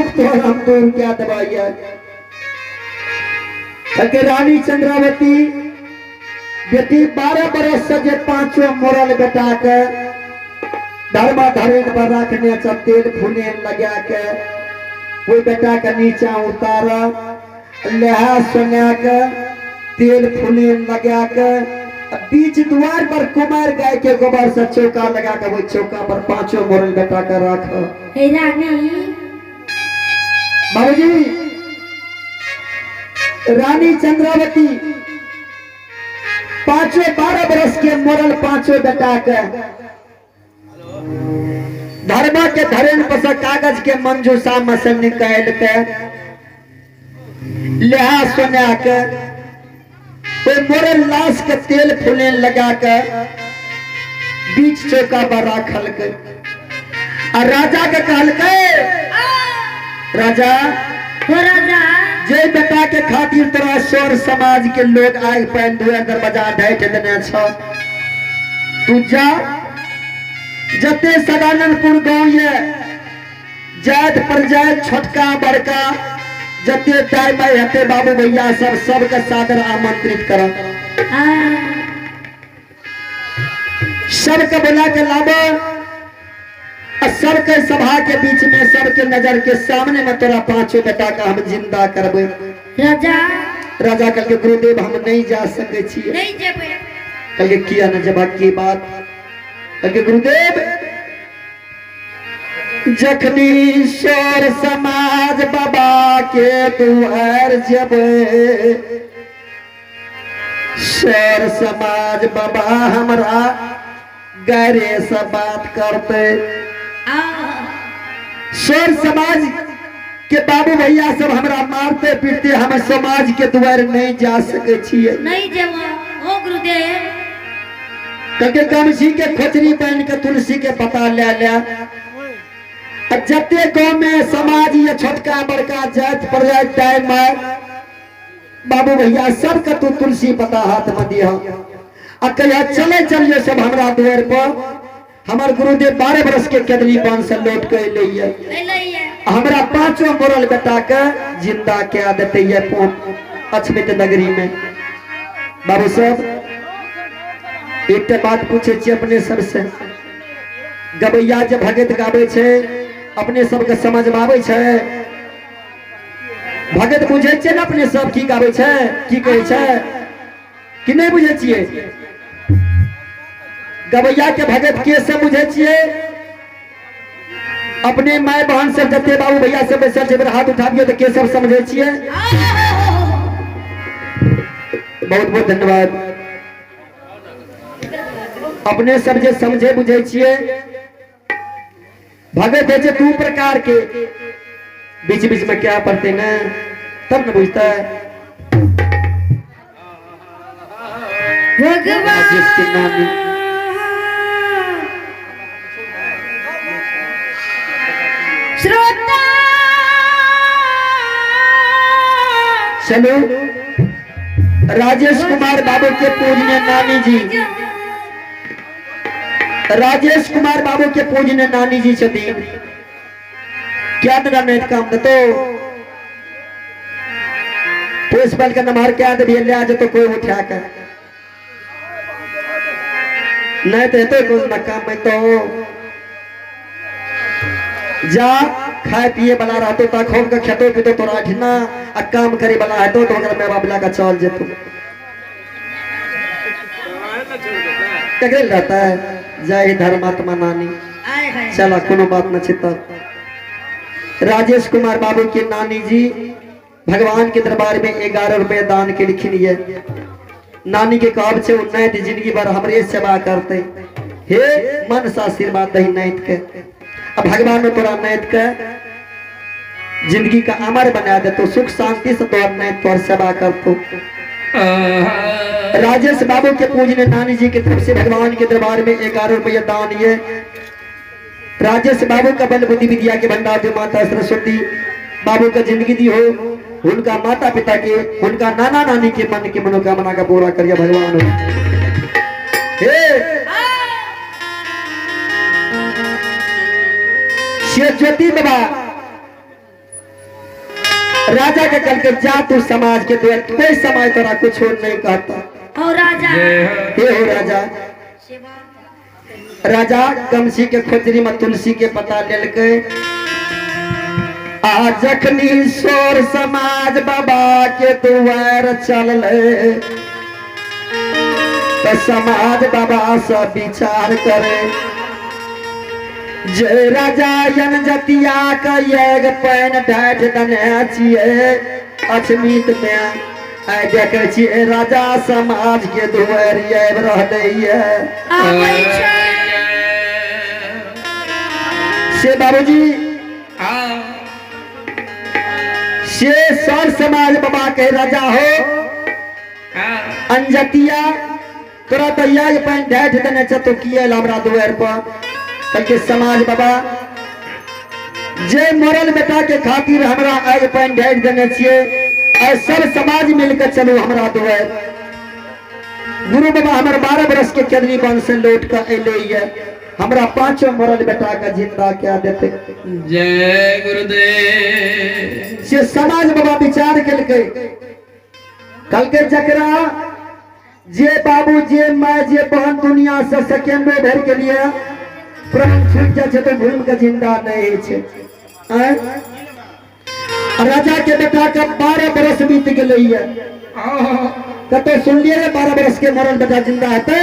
दुख तोहर हम दूर कए देबऽ ये। कहलकै रानी चंद्रावती बेटी 12 बरस से जे पांचो मरल बेटा के धर्मा धरेन पर रखने छ तेल फुलेन लगा के ओहि बेटा के नीचा उतार लहा सोना के तेल फुलेन लगा के बीच द्वार पर कुमार गाय के गोबर से चौका लगा के ओहि चौका पर पांचों मरल बेटा के राख। हे रानी। बाबूजी रानी चंद्रावती पांचों 12 बरस के मरल पांचों बेटा के धर्मा के धरेन पर से कागज के मंजूषा में से निकाल के लेहा सोना के ओहि मरल लाश के तेल फुलेन लगा के बीच चौका पर राखल के आ राजा के कहलकै, राजा हो राजा, जे बेटा के खातिर तोरा सौर समाज के लोग आग पानि धोए दरवाजा ढाटि देने छ, तू जा जते सदानंदपुर गांव ये जात पर जात छोटका बड़का जते दाई माई हेते बाबू भैया सब सबके सादर आमंत्रित कर, सबके बुला के लाबो और सबके सभा के बीच में सबके नजर के सामने में तोरा पांचों बेटा का हम जिंदा करबे। राजा। राजा कल के गुरुदेव हम नहीं जा सके छिए। नहीं जेबे। कल के किया न जबा की बात। कल के गुरुदेव जखनी शोर समाज बाबा के दुआर जेबे, शोर समाज बाबा हमरा गैरे से बात करते, शोर समाज के बाबू भैया सब हमरा मारते पीटते, हम समाज के दुआर नहीं जा सके छिए। नहीं जेबो ओ गुरुदेव। कके गमछी के खोचरी पहन के तुलसी के पता ले ले जते गांव में समाज ये छोटका बड़का जात प्रजात टाइम में बाबू भैया सबके तू तुलसी पता हाथ में दिया आ कहिया चले चलिए सब हमरा दुआर पर, हमार गुरुदेव 12 बरस के केदली पान से लौट के अइलै ये, हमरा पांचों मरल बेटा के जिंदा क्या देते ये अछमित नगरी में। बाबू साहब एक बात पूछे छी अपने सबसे, गबैया जे भगत गाबै छै अपने सबके समझ में आबै छै? भगत बुझै छियै ने अपने सब की गाबै छै की कहै छै कि नहीं बुझै छियै? गबैया के भगत के सब बुझै छियै? अपने my बहन सब जते बाबू भैया सब बैसल छै, हाथ उठाबियौ तऽ के सब समझै छियै? बहुत बहुत धन्यवाद। अपने सब जे समझे बुझै छियै, भगत होइ छै दू प्रकार के, बीच बीच में क्या पड़ते न तब न बुझता है। भगवान जिसके नाम में श्रोता चलो राजेश कुमार बाबू के पूजने नानी जी, राजेश कुमार बाबू के पूजने नानी जी छथिन। क्या देना नहीं काम देतो पुलिस बल के नमहर क्या दे ले आज तो कोई उठा के नहीं तो तो कोई न काम में तो जा खाए पिए वाला रहतो ता खोल के खेतो पीतो तोरा ठिना आ काम करे वाला हेतो तो ओकरा my बाप लगा चल जेतो। ककरे रहता है? जय धर्मात्मा नानी। चला कोनो बात न छिता। राजेश कुमार बाबू के नानी जी भगवान के दरबार में 11 रुपए दान के लिखिन ये। नानी के कहब छे उन्नत जिंदगी भर हमरे सेवा करते, हे मन से आशीर्वाद दही नैत के। अब भगवान ने तोरा नैत के जिंदगी का अमर बना दे तो सुख शांति से तोर नैत तोर सेवा करतो। राजेश बाबू के पूजने नानी जी की तरफ से भगवान के दरबार में 11 रुपया दान ये। राजेश बाबू का बल बुद्धि विद्या के भंडार जो माता सरस्वती बाबू का जिंदगी दी हो, उनका माता पिता के उनका नाना नानी के मन की मनोकामना का पूरा करिए भगवान हो। हे शिव ज्योति बाबा राजा के कल के जा तू समाज के द्वार, कोई समाज तोरा कुछ नहीं कहता। हो राजा। हे हो राजा। राजा गमछी के खोजरी में तुलसी के पता लेलकै। आ जखनी सोर समाज बाबा के दुआर चललै त समाज बाबा से विचार करे जे राजा यन जतिया के एक पैन ढाठ दने छियै अछमीत में, आइ देखै छियै राजा समाज के दुआर आबि रहलै ये। आबै छै। से बाबूजी से सर समाज बाबा के राजा हो अनजतिया तोरा तो याग पानि ढाठ देने छ तो किए हमरा दुआर पर। कहलकै समाज बाबा जे मरल बेटा के खातिर हमरा आग पानि ढाठ देने छियै, आइ सब समाज मिलके चलू हमरा दुआर। गुरु बाबा हमर 12 बरस के केदनी वन से लौट के अयलै ये, हमरा पांचों मरल बेटा के जिंदा क्या देते। जय गुरुदेव। से समाज बाबा विचार केलकै, कहलकै जकरा जे बाबू जे माय जे बहन दुनिया से सेकेंडो भर के लिए प्राण छूट जाए छै तो घूम के जिंदा नहीं होइ छै। आँय? राजा के बेटा के 12 बरस बीत गेलै ये, कतौ सुनलियै रे 12 बरस के मरल बेटा जिंदा हेतै?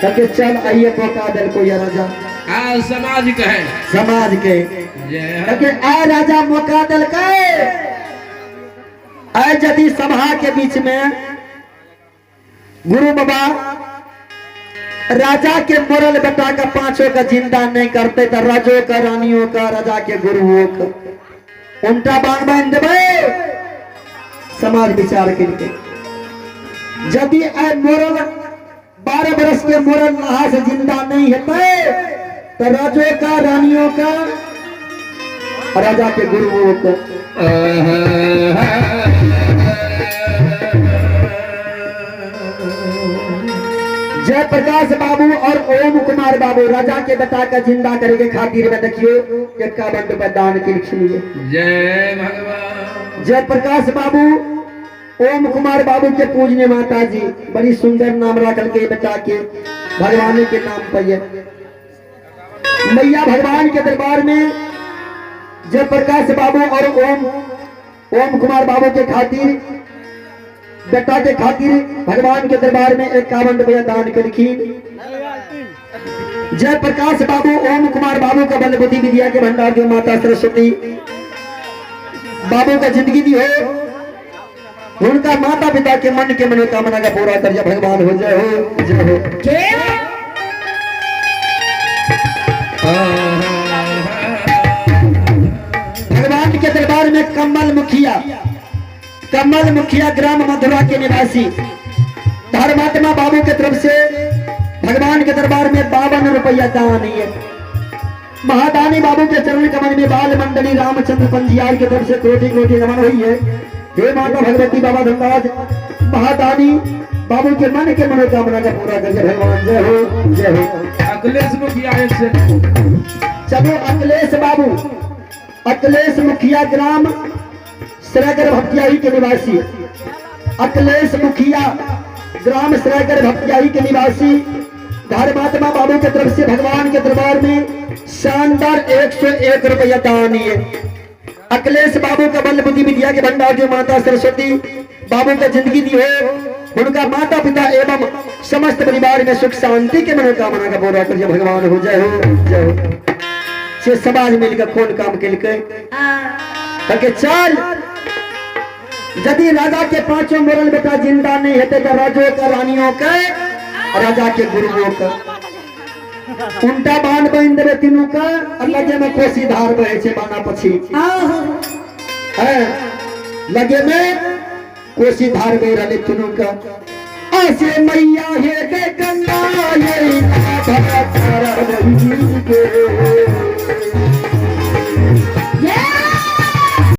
कहलकै चल आइए मौका देलको ये राजा। हाँ समाज के समाज के कहलकै आय राजा मौका देलकै। आय यदि सभा के बीच में गुरु बाबा राजा के मरल बेटा के पांचों का जिंदा नहीं करते तो राजो का रानियों का राजा के गुरुओं का उल्टा बांध बांध देबै। समाज विचार के लिए यदि आय मरल 12 बरस के मरल नहा से जिंदा नहीं हेतै तो राजो का रानियों का राजा के गुरुओं को। जयप्रकाश बाबू और ओम कुमार बाबू राजा के बेटा का जिंदा करे के खातिर में देखियो 51 रुपए दान के लिए। जय भगवान। जयप्रकाश बाबू ओम कुमार बाबू के पूजने माता जी बड़ी सुंदर नाम रखल के बेटा के भगवान के नाम पर ये मैया भगवान के दरबार में जयप्रकाश बाबू और ओम ओम कुमार बाबू के खातिर बेटा के खातिर भगवान के दरबार में 51 रुपया दान कलखिन। जयप्रकाश बाबू ओम कुमार बाबू का बल बुद्धि विद्या के भंडार जो माता सरस्वती बाबू का जिंदगी दी हो, उनका माता पिता के मन के मनोकामना का पूरा कर भगवान हो। जय हो जय हो। भगवान के दरबार में कमल मुखिया, कमल मुखिया ग्राम मधुरा के निवासी धर्मात्मा बाबू के तरफ से भगवान के दरबार में 52 रुपया दान है। महादानी बाबू के चरण कमल में बाल मंडली रामचंद्र पंजियार के तरफ से कोटि कोटि नमन हुई है। हे माता भगवती बाबा धनराज महादानी बाबू के मन के मनोकामना का पूरा करके भगवान जय हो जय हो। अखिलेश मुखिया से चलो अखिलेश बाबू, अखिलेश मुखिया ग्राम सरायगर भपटियाही के निवासी, अखिलेश मुखिया ग्राम सरायगर भपटियाही के निवासी धर्मात्मा बाबू के तरफ से भगवान के दरबार में शानदार 101 रुपया दान है। अखिलेश बाबू का बल बुद्धि विद्या के भंडार जो माता सरस्वती बाबू का जिंदगी दी हो, उनका माता पिता एवं समस्त परिवार में सुख शांति के मनोकामना का पूरा कर भगवान हो। जय हो जय हो। से समाज मिलकर कौन काम केलकै? कहलकै चल यदि राजा के पांचों मरल बेटा जिंदा नहीं हेतै तो राजो का रानियों के राजा के गुरुओं का उल्टा बांध बांध देवे तीनों का, लगे में कोसी धार बहे छे बाना पछी है, लगे में कोसी धार बह रहे तीनों का। ऐसे मैया हे गे गंगा ये